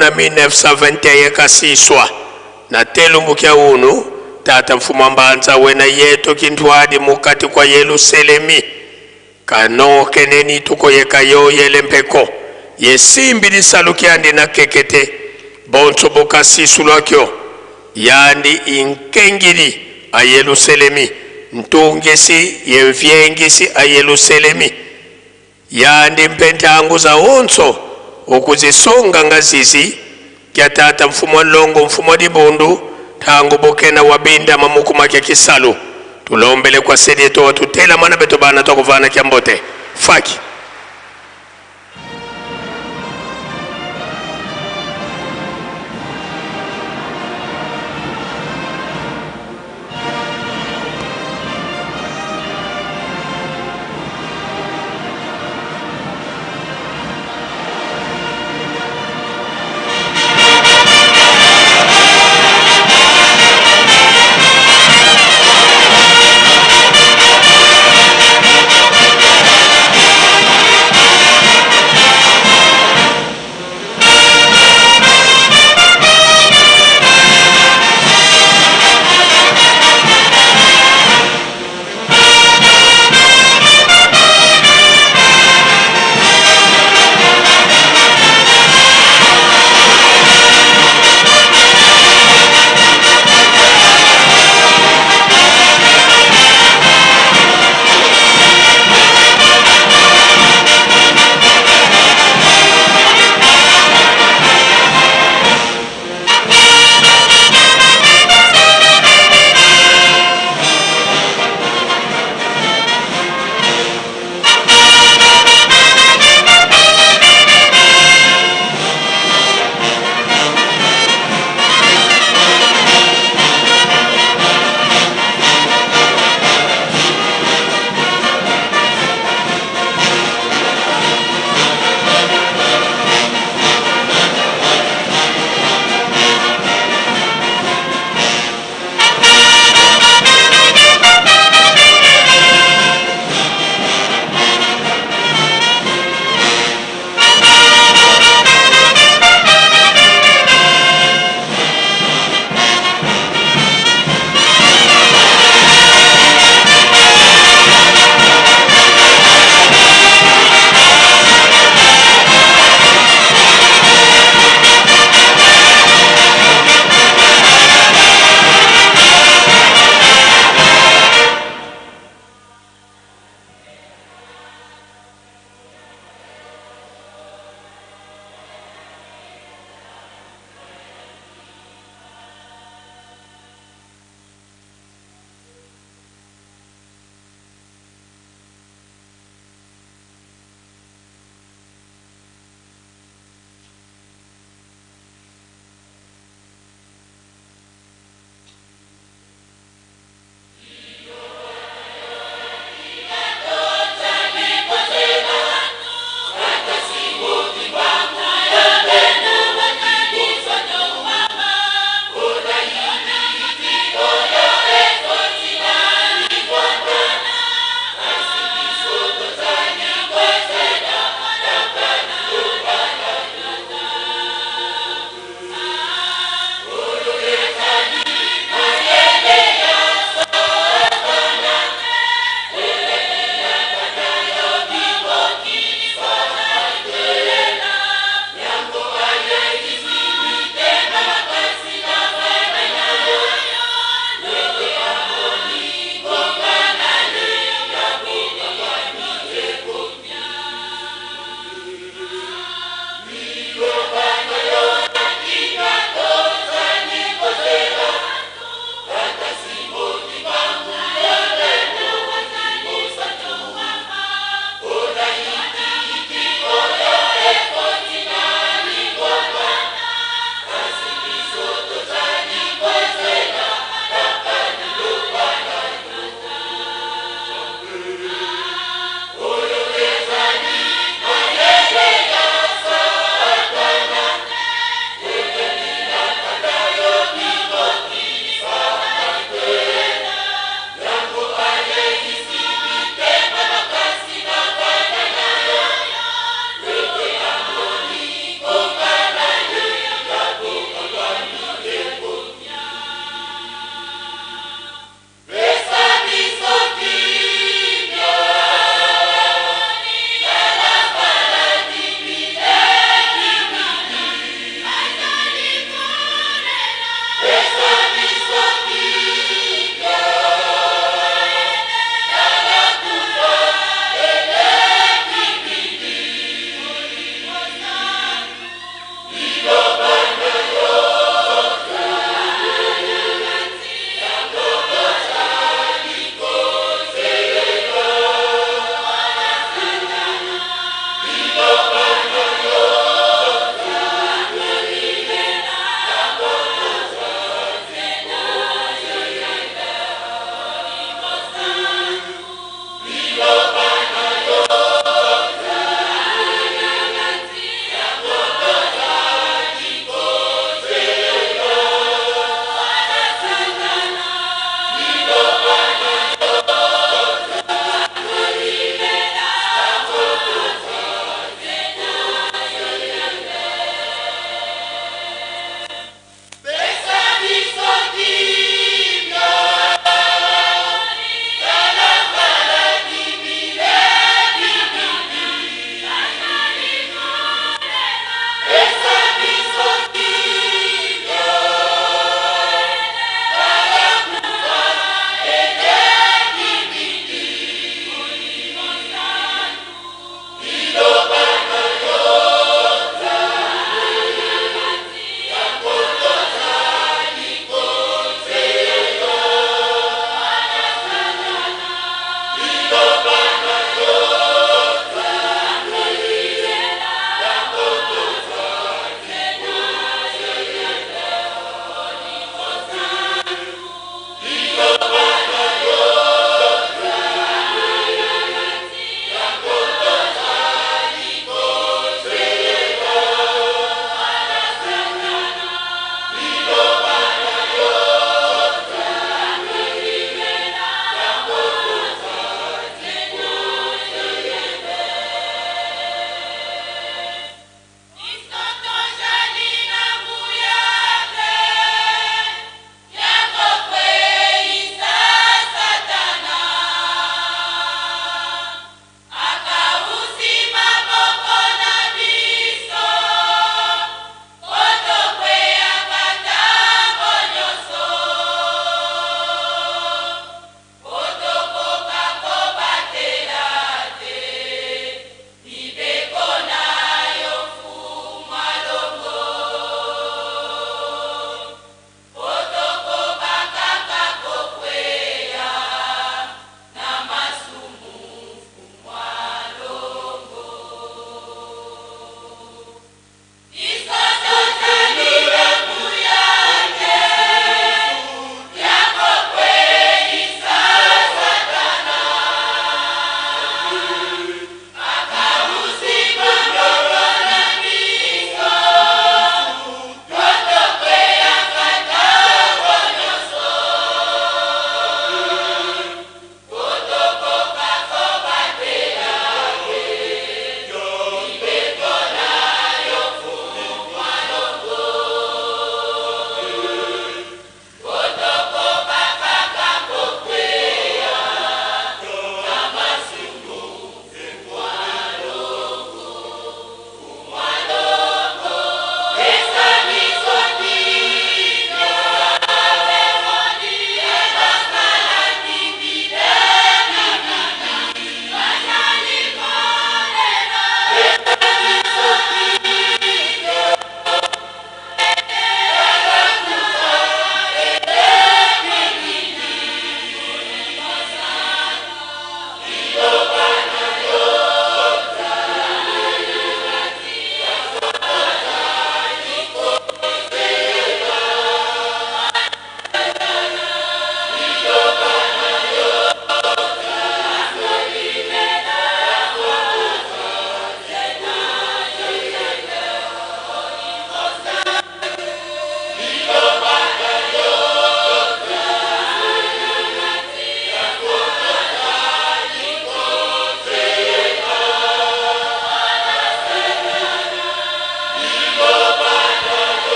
na 1921 kasiswa na telumbu kya unu tata mfumu wa mbanza wena yetu kintwadi mukati kwa Yerusalemi kanokeneni tukoyeka yoyele mpeko yesimbi lisalu kyandi na kekete bonso bokasisulwakyo yandi inkengili a Yerusalemi ntungisi yemvyengisi a Yerusalemi yandi mpe ntangu za onso okuzisunga nga zizi kya tata mfumu wa nlongo mfumu wa dibundu ntangu bokena wabindama mukuma kya kisalu tulombele kwa sedi to tutela mwana beto bana twakuvana kya mbote faki.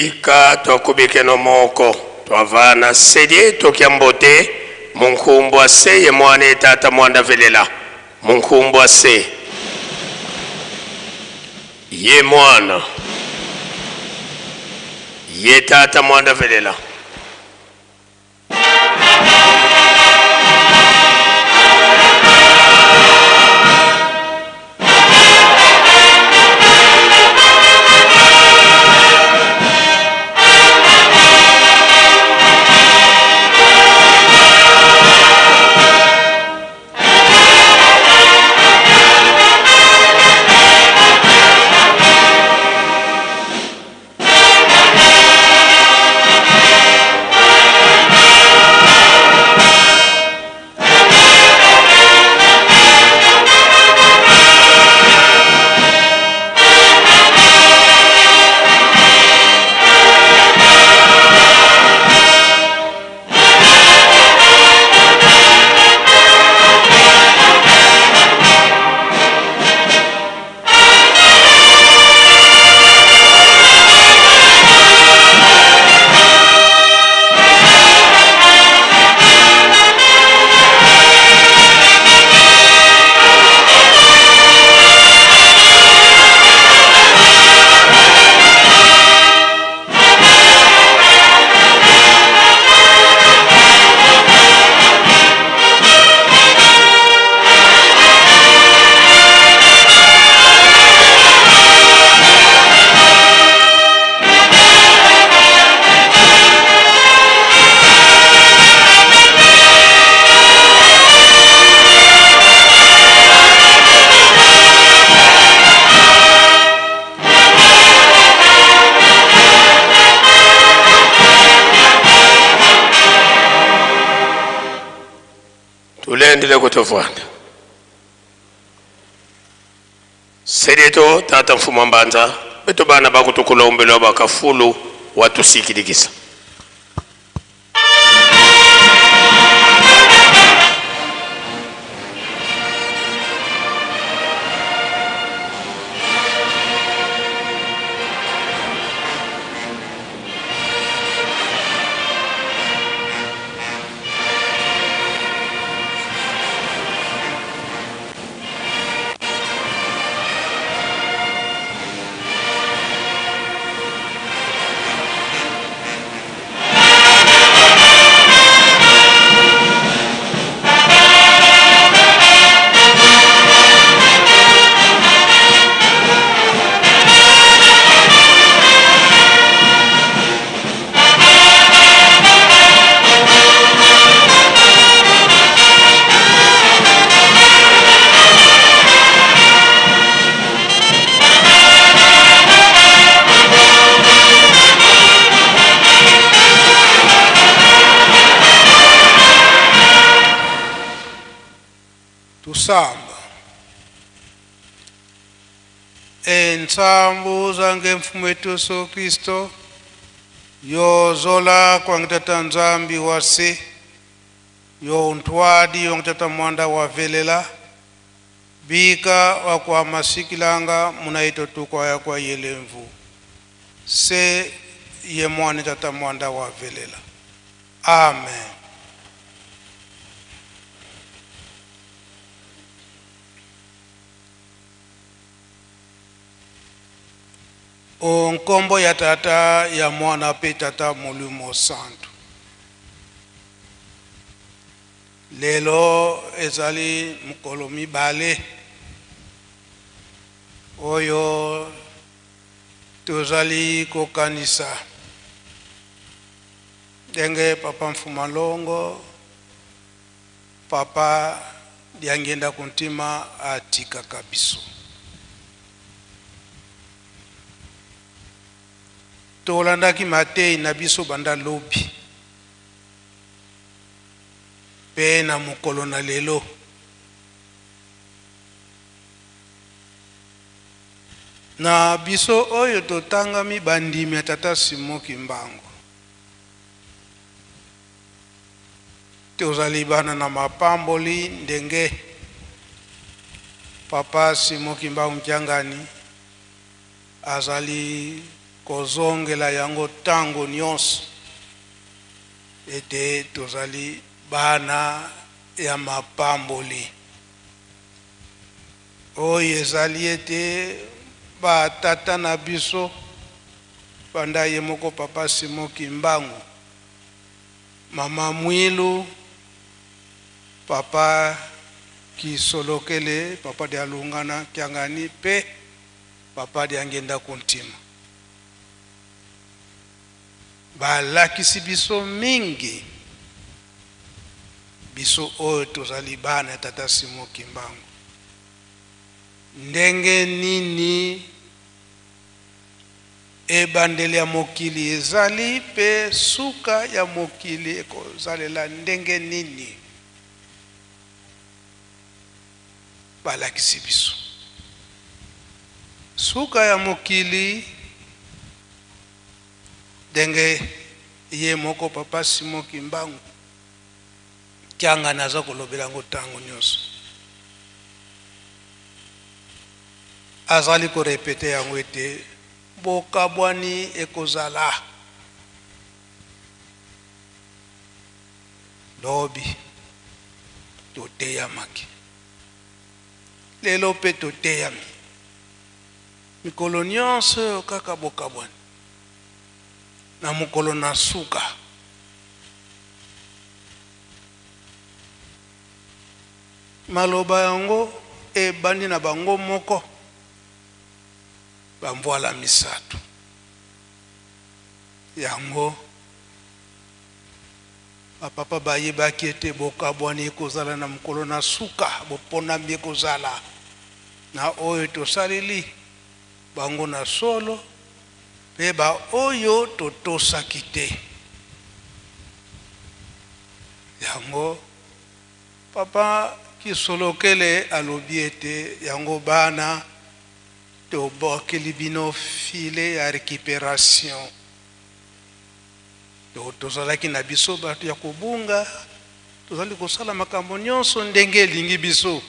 Bika twakubikeno moko twavana sedie tokya mbote munkumbwa se ye mwana etata mwanda velela munkumbwa se ye mwana ye tata mwanda velela. Tulendele kutofwanda sedeto tata mfumu mbanza beto bana bakutukulombelwa bakafulu watusikilikisa. Tusamba entsambu zange mfumu wetu Yesu Kristo yozola kwangitata nzambi wase yo ntwadi yongitata mwanda wavelela bika wakwamasikilanga munaito tukwaya kwa yelemvu se ye mwana tata mwanda wavelela. Amen. Nkombo ya tata ya mwana pe tata molimo santu. Lelo ezali mokolo mibale oyo tozali kokanisa ndenge papa Mfumalongo papa Diangienda Kuntima atikaka biso. Tolandaki matei na biso banda lobi pe na mokolo na lelo. Na biso oyo totangami bandimi ya tata Simon Kimbangu, tozali bana na mapamboli ndenge papa Simon Kimbangu Kiangani azali kozongela yango ntango nyonso ete tozali bana ya mapamboli. Oyo ezali ete batata na biso banda ye moko Papa Simon Kimbangu, Mama Mwilu, Papa Kisolokele, Papa Dialungana Kiangani pe Papa Diangienda Kuntima balakisi biso mingi, biso oyo tozali bana ya Tata Simon Kimbangu, ndenge nini ebandeli ya mokili ezali pe suka ya mokili ekozalela ndenge nini. Balakisi biso suka ya mokili ndenge ye moko Papa Simon Kimbangu Kiangani aza kolobela yango ntango nyonso, azali korepete yango ete bokabwani ekozala lobi. Toteyamaki, lelo mpe toteyami, mikolo nyonso oyo kaka bokabwani na mokolo na suka. Maloba yango ebandi na bango moko bamvwala misato yango. Bapapa bayebaki ete bokabwani ekozala na mokolo na suka, boponami ekozala na oyo tosaleli bango na solo mpe baoyo totosaki te. Yango Papa Kisolokele alobi ete yango bana tobwakeli bino filet ya recuperation. To, tozalaki na biso bato ya kobunga, tozali kosala makambo nyonso ndenge elingi biso.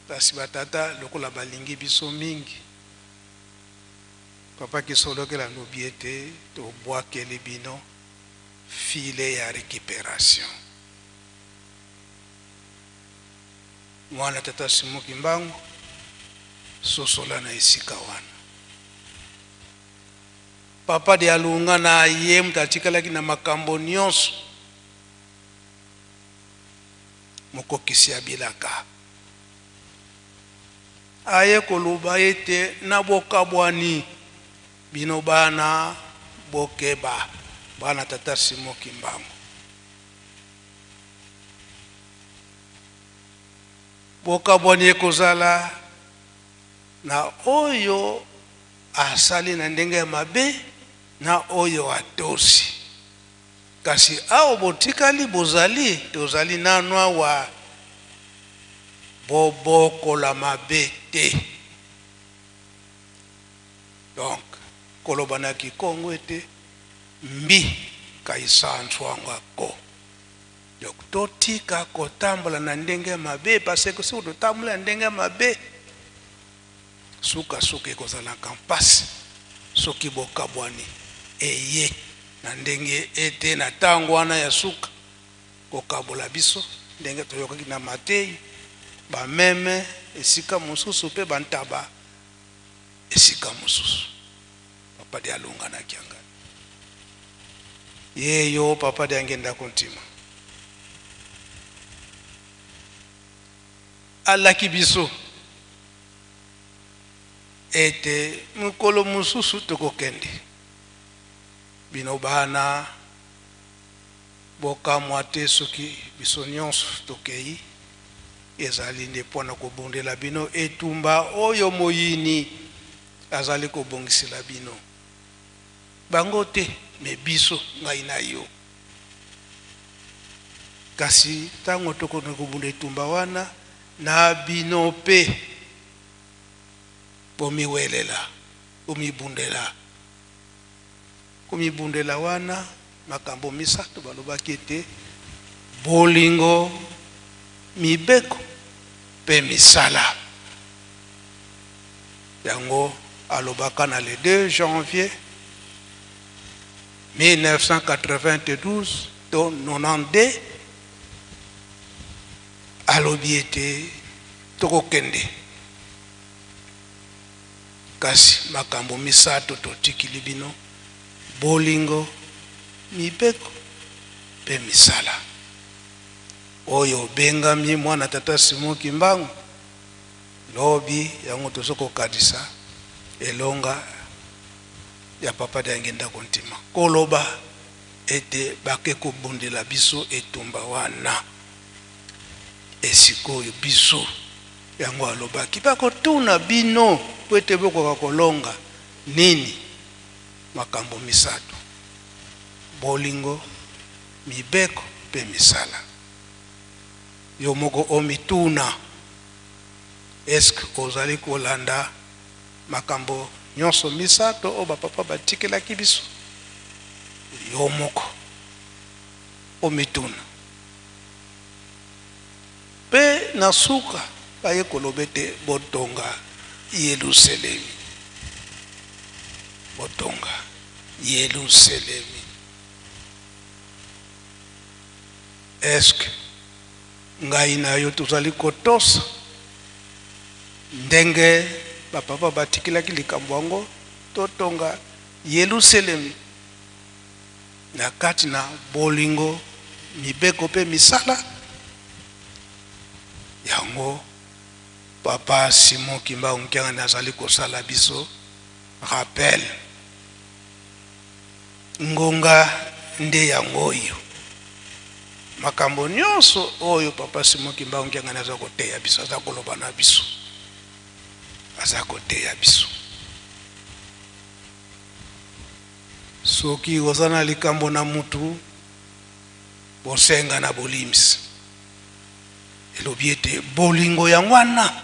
Kasi batata lokola balingi biso mingi, Papa Kisolokele alobi ete tobwakeli bino filet ya recuperation. Mwana tata Simon Kimbangu, sosola na esika wana. Papa Dialungana ye moto atikalaki na makambo nyonso, mokokisi ya bilaka. Aye koloba ete na bokabwani bino bana bokeba, bana tata Simon Kimbangu. Bokabwani ekozala na oyo asali na ndenge ya mabe na oyo atosi. Kasi awa botikali bozali, tozali nanu awa, bobokola mabe te. Donc koloba na kikongo ete mbi kaisantswangwa ko. Donc totika kotambola na ndenge ya mabe, parce que soki totambola na ndenge ya mabe, Suka suka ekozalaka mpasi soki bokabwani eye na ndenge ete na tango wana ya suka kokabola biso, ndenge toyokaki na mateyi, bameme esika mosusu mpe bantaba esika mosusu. Papa Dialungana Kiangani ye yo Papa Diangienda Kuntima alaki biso ete mokolo mosusu tokokende. Bino bana, bokamwa te soki biso nyonso tokei, ezali nde mpo na kobundela bino etumba oyo moyini azali kobongisela bino. Bango te, mais biso, ngai na yo. Kasi ntango tokokende kobunda etumba wana, na bino mpe bomiwelela, bomibundela. Komibundela wana, makambo misato balobaki ete, bolingo, mibeko mpe misala. Yango alobaka na le 2 janvier 1992 to 92, alobi ete tokokende, kasi makambo misato totikili bino: bolingo, mibeko mpe misala. Oyo obengami mwana tata Simon Kimbangu, lobi yango tozokokanisa elonga ya Papa Diangienda Kuntima, koloba ete bake kobundela biso etumba wana. Esikoyo biso yango alobaki bakotuna bino po ete bokoka kolonga nini? Makambo misato: bolingo, mibeko mpe misala. Yo moko omituna, eske ozali kolanda makambo nyonso misato oyo bapapa batikelaki biso? Yo moko omituna. Mpe na suka baye koloba ete botonga Yelusalemi, botonga Yelusalemi. Eske ngai na yo tozali kotosa ndenge bapapa batikelaki likambo yango, totonga Yelusalemi na kati na bolingo, mibeko mpe misala yango? Papa Simon Kimbangu Kiangani azali kosala biso rappel. Ngonga nde yango oyo. Makambo nyonso oyo Papa Simon Kimbangu Kiangani aza koteya biso, aza koloba na biso, aza koteya biso. Soki oza na likambo na mutu, bosenga na bolimbisi. Elobi ete bolingo yango wana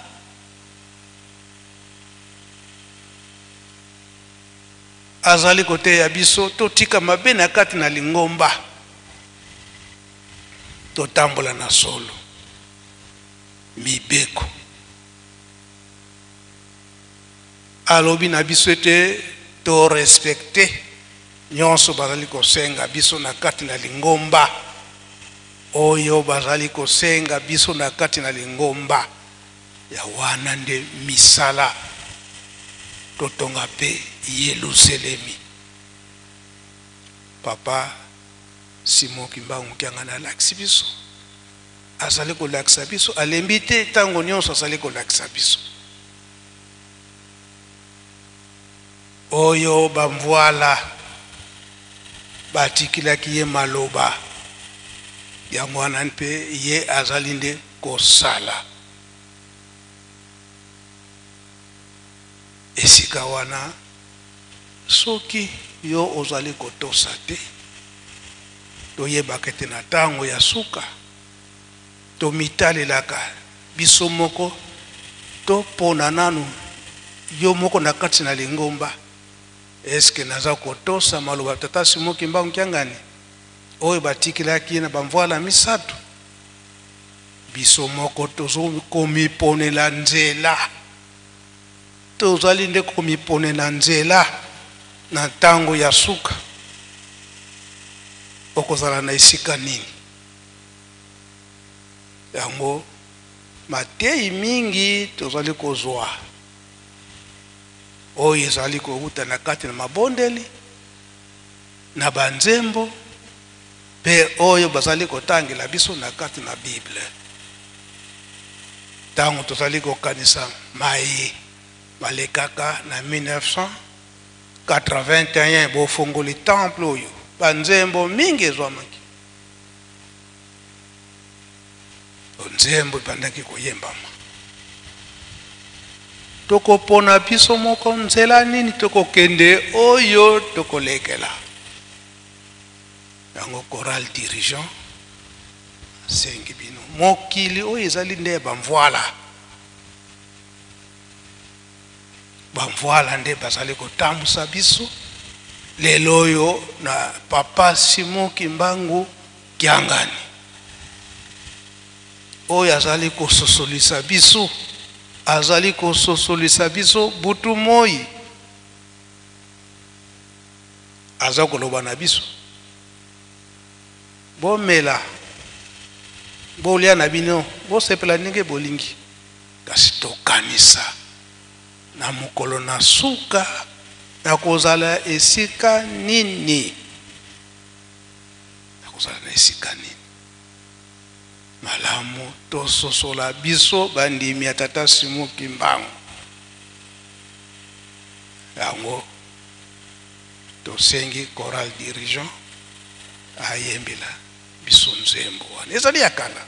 azali koteya biso, totika mabe na kati na lingomba, totambola na solo, mibeko. Alobi na biso ete torespecte nyonso bazali kosenga biso na kati na lingomba, oyo bazali kosenga biso na kati na lingomba ya wana nde misala, totonga mpe Yelusalemi. Papa Simon Kimbangu Kiangani alakisi biso, azali kolakisa biso, alembi te, ntango nyonso azali kolakisa biso. Oyo bamvwala batikilaki ye maloba yango wana mpe ye azali nde kosala esika wana. Soki yo ozali kotosa te, toyebaka ete na ntango ya suka tomitalelaka biso moko, topona nanu yo moko na kati na lingomba: eske naza kotosa maloba tata Simon Kimbangu Kiangani oyo batikelaki ye na bamvwala misato? Biso moko tozokomiponela nzela, tozali nde komiponela nzela. Na ntango ya suka okozala na esika nini? Yango mateyi mingi tozali kozwa oyo ezali kowuta na kati na mabondeli, na banzembo mpe oyo bazali kotangela biso na kati na Bible. Ntango tozali kokanisa maye malekaka na 1981, bofongoli temple oyo, banzembo mingi ezwamaki, nzembo ebandaki koyembama. Tokopona biso moko nzela nini tokokende, oyo tokolekela yango. Chorale dirigeant asengi bino, mokili oyo ezali nde ya bamvwala, bamvwala nde bazali kotambusa biso lelo oyo na Papa Simon Kimbangu Kiangani oyo azali kososolisa biso, azali kososolisa biso butu moi. Aza koloba na biso, bomela, bolia na bino, bosepela ndenge bolingi, kasi tokanisa na mokolo na suka nakozala esika nini? Nakozala na esika nini? Malamu tososola biso bandimi ya Tata Simon Kimbangu. Yango tosengi chorale dirigeant ayembela biso nzembo wana, ezali ya kala.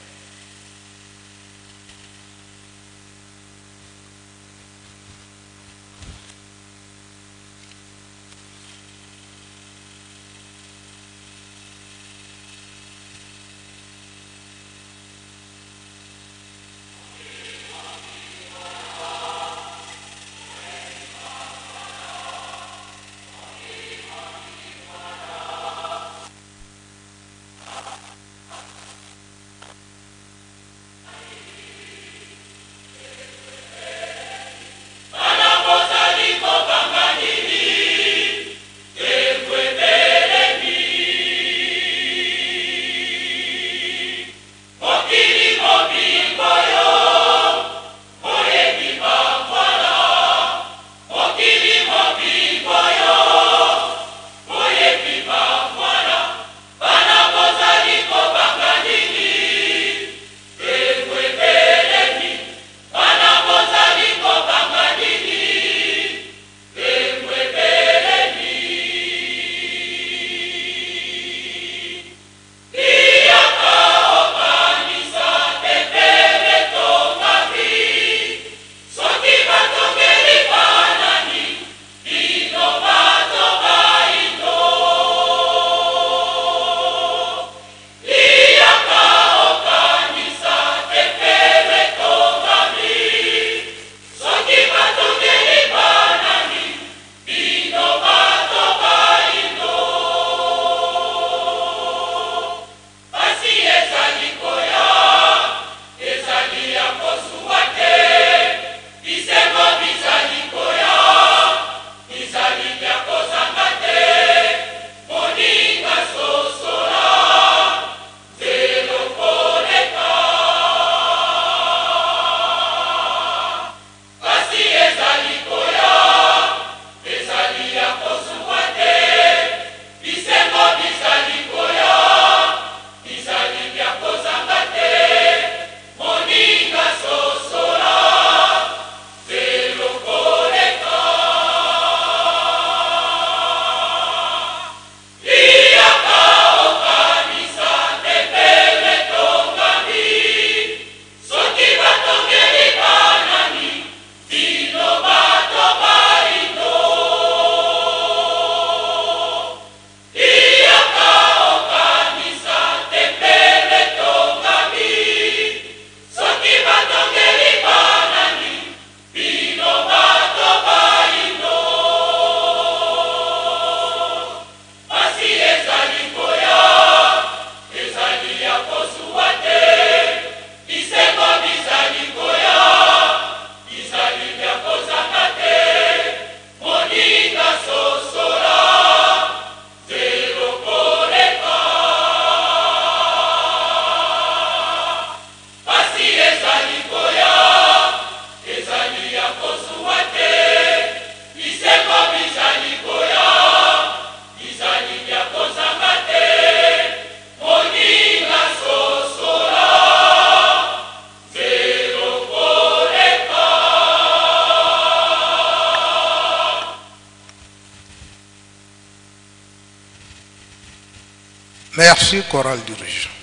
Merci, chorale dirigeant.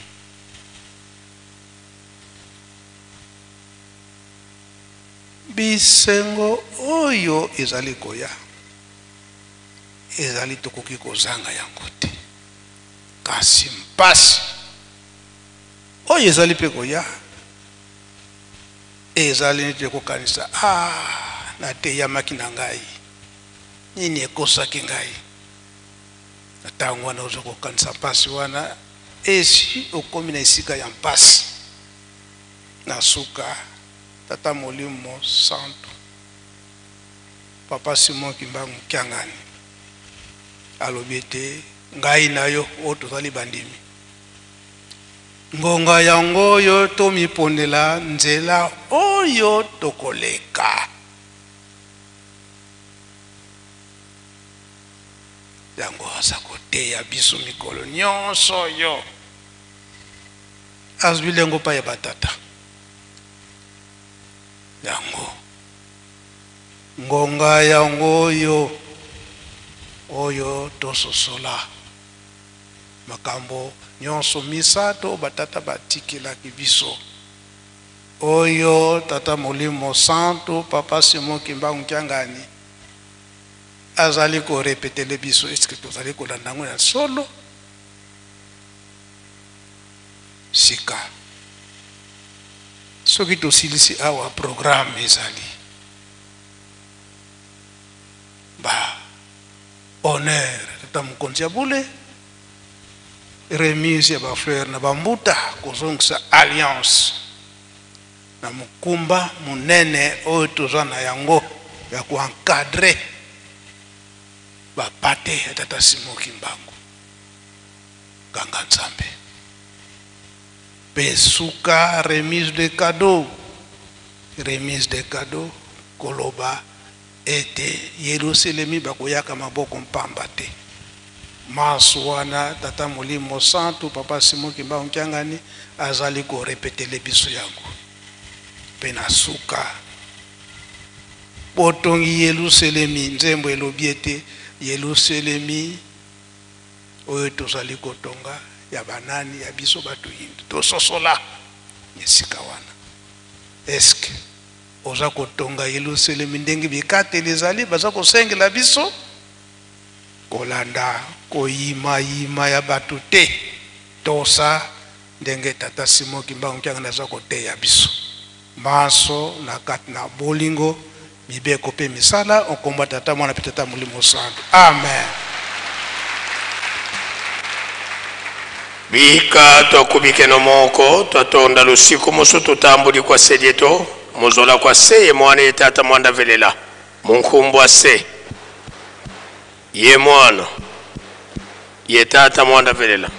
Bisengo oyo ezali koya ezali tokoki kozanga yango te, kasi mpasi oyo ezali mpe koya ezali neti kokanisa, ah, nateyamaki na ngai nini ekosaki ngai na ntango wana. Oza kokanisa mpasi wana, esi okomi na esika ya mpasi. Na suka, Tata Molimo Santu, Papa Simon Kimbangu Kiangani Alobi ete ngai na yo oyo tozali bandimi, ngonga yango oyo tomiponela nzela oyo tokoleka. Yango aza koteya biso mikolo nyonso oyo azwi lengo pa ya batata. Yango ngonga yango oyo oyo tososola makambo nyonso misato batata batikelaki biso, oyo Tata Molimo Santu Papa Simon Kimbangu Kiangani azali korepetele biso. Eske tozali kolanda yango ya solo? Sika soki tosilisi awa programme ezali ba honneur tata mokonzi ya bule, remise ya ba fleur na bambuta, kozongisa alliance na mokumba monene oyo toza na yango ya koencadre bapate ya tata Simon Kimbangu nganga Nzambe. Mpe suka remise de cadeau, remise de cadeau koloba ete Yelusalemi bakoyaka maboko mpamba te. Manso wana Tata Molimo Mosantu Papa Simon Kimbangu Kiangani azali korepetele biso yango. Mpe na suka botongi Yelusalemi, nzembo elobi ete Yelusalemi oyo tozali kotonga ya banani? Ya biso bato yindu. Tososola esika wana. Eske oza kotonga Yelusalemi ndenge bikateli ezali baza kosengela biso? Kolanda koyimayima ya bato te, tosa ndenge Tata Simon Kimbangu Kiangani aza koteya biso manso na kati na bolingo, mibeko mpe misala. Okomba Tata, Mwana mpe Tata Molimo Santu. Amen. Bika twakubikeno moko twatonda lusiku musu tutambuli kwa selieto muzola kwa se ye mwana ye tata mwanda velela munkumbwa se ye mwana ye tata mwanda velela.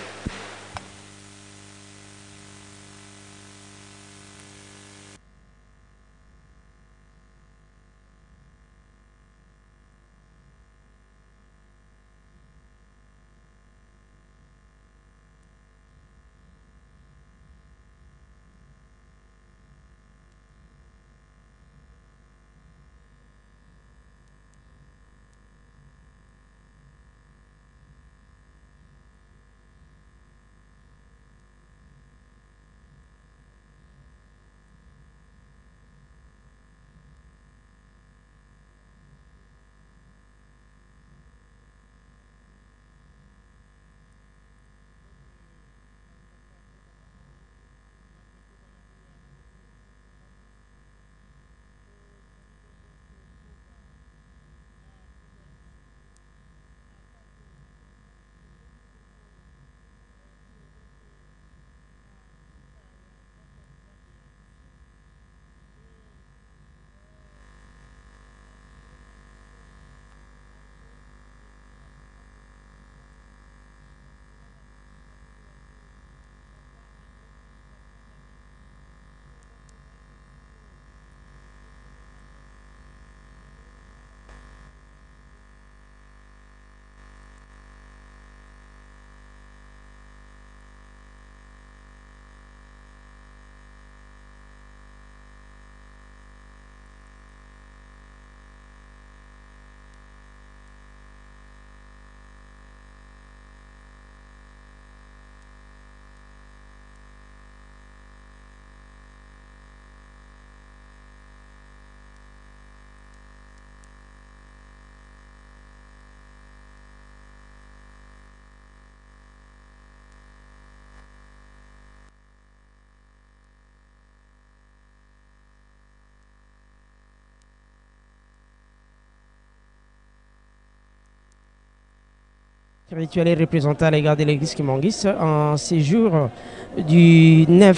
Spirituel et représentant à l'égard de l'église Kimbanguiste en séjour du 9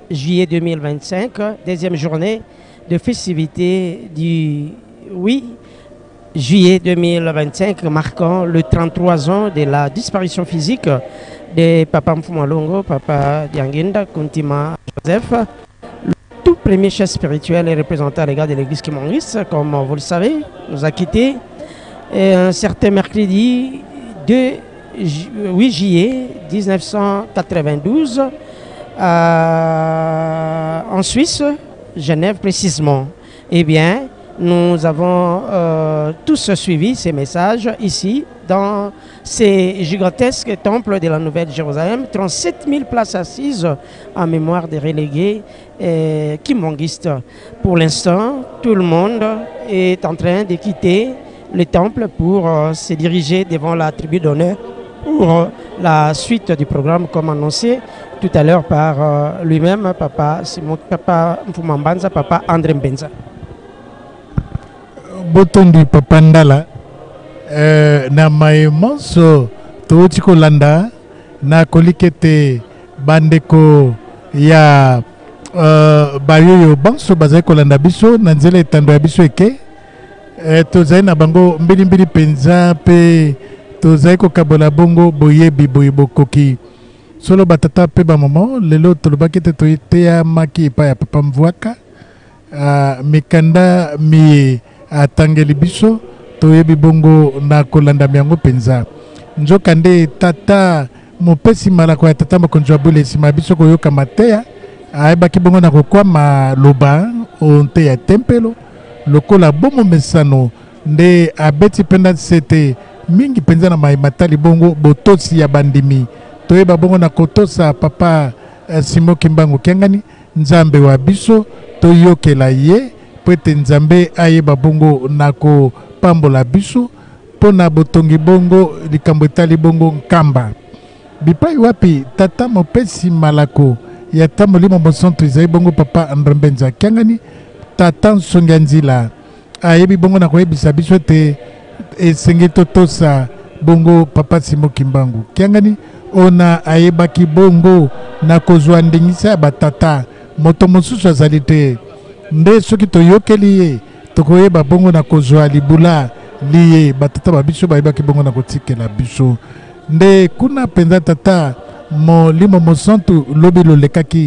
juillet 2025, deuxième journée de festivité du oui juillet 2025, marquant le 33 ans de la disparition physique de Papa Mfumalongo, Papa Diangienda Kuntima Joseph, le tout premier chef spirituel et représentant à l'égard de l'église kimbanguiste, comme vous le savez, nous a quittés un certain mercredi 2, 8 juillet 1992 en Suisse, Genève précisément. Eh bien, nous avons tous suivi ces messages ici dans ces gigantesques temples de la Nouvelle-Jérusalem, 37 000 places assises en mémoire des relégués kimbanguistes. Pour l'instant, tout le monde est en train de quitter le temple pour se diriger devant la tribune d'honneur pour la suite du programme comme annoncé tout à l'heure par lui-même, Papa Simon, Papa Mfumambanza, Papa André Mbenza. Botondi Papa Ndala na maye monso touti kolanda na koliki ete bandeko ya bayoyo banso bazali kolanda biso na nzela etando ya biso eke tozali na bango mbilimbili mpenza mpe tozali kokabola bongo boyebi boye bokoki solo. Batata mpe bamama, lelo tolobaki ete toyeteyamaki epai ya Papa Mvwaka. Mikanda miye atangeli biso, toyebi bongo na kolanda yango mpenza. Nzokande tata mopesi malako ya tata mokonzi wa bule, nsima ya biso koyoka mateya, ayebaki bongo na kokwama loba o nte ya tempelo lokola bomomesano, nde abeti mpenza sete mingi mpenza na mai matali bongo botosi ya bandimi. Toyeba bongo na kotosa Papa Simo Kimbangu Kiangani, Nzambe wa biso, toyokela ye mpo ete Nzambe ayeba bongo na kopambola biso mpo na botongi bongo likambo etali bongo nkamba bipai wapi tata mopesi malako ya ta Molimo Mosantu ezali bongo Papa Andre Mbenza Kiangani, tata nsongi ya nzila, ayebi bongo na koyebisa biso ete esengeli totosa bongo Papa Simo Kimbangu Kiangani ona ayebaki bongo na kozwa ndingisa ya batata, moto mosusu azali te. Nde soki toyokeli ye, tokoyeba bongo na kozwa libula liye batata ba biso bayebaki bongo na kotikela biso. Nde kuna mpenza tata Molimo Mosantu lobi lolekaki.